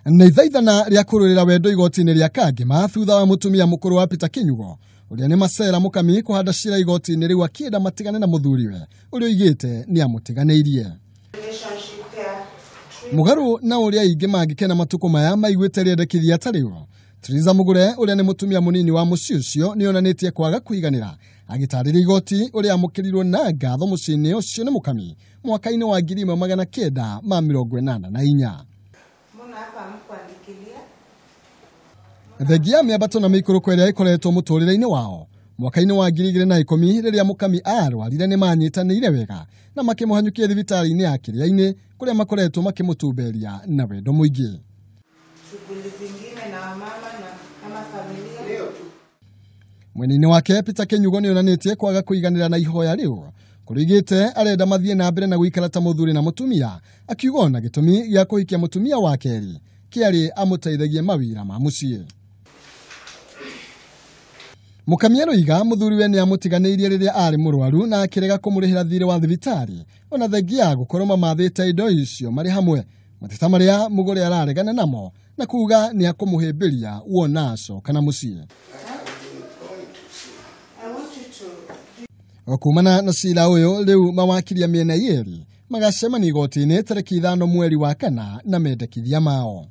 Na ithaithana rĩa kũrũĩrĩra wendo igoti-inĩ rĩa Kangema thutha wa mũtumia mũkũrũ wa Peter Kinyugo ũrĩa nĩ Macera Mũkami kũhanda cira igoti-inĩ rĩu akĩenda matigane na mũthuriwe ũrĩa oigĩte nĩ amũtiganĩirie. Mũgarũ na ũrĩa aingĩ mangĩkena matukũ maya maiguĩte rĩendekithia ta rĩu, Teresa Mugure ũrĩa nĩ mũtumia mũnini wa mũciĩ ũcio nĩ onanĩtie kwaga kũiganĩra agĩtarĩria igoti ũrĩa amũkĩrirwo na ngatho mũciĩ-inĩ ũcio nĩ Mũkami mwaka-inĩ wa 1984. Thengia mĩambato na mĩikũrũko ĩrĩa ĩkoretwo mũtũrĩre-inĩ wao mwaka-inĩ wa 2010 rĩrĩa Mũkami arwarire nĩ manyitanĩire wega na makĩmũhanyũkia thibitarĩ-inĩ ya Kĩrĩa-inĩ kũrĩa makoretwo makĩmũtumberia na wendo mũingĩ. Mwena-inĩ wake Peter Kinyugo nĩ onanĩtie kwaga kũiganĩra na ihoya rĩu kũrĩgĩte arenda mathiĩ na mbere na gũikara ta mũthuri na mũtumia, akiuga ona gĩtũmi gĩa kũhikia mũtumia wa kerĩ kĩarĩ amũteithagie mawĩra ma mũciĩ. Mũkami aroiga mũthuriwe nĩ amũtiganĩirie rĩrĩa arĩ mũrwaru na akĩrega kũmũrĩhĩra thirĩ wa thibitarĩ ona thengia gũkorwo mamathĩte indo icio marĩ hamwe, mateta marĩa Mũgũre araregana namo na kuga nĩ akũmũhĩmbĩria wona acoka na mũciĩ. Kumana na cira ũyũ rĩu mawakiria mĩena yerĩ magacemania igoti-inĩ tarĩki 5 mweri wa 4 na mendekithia mao.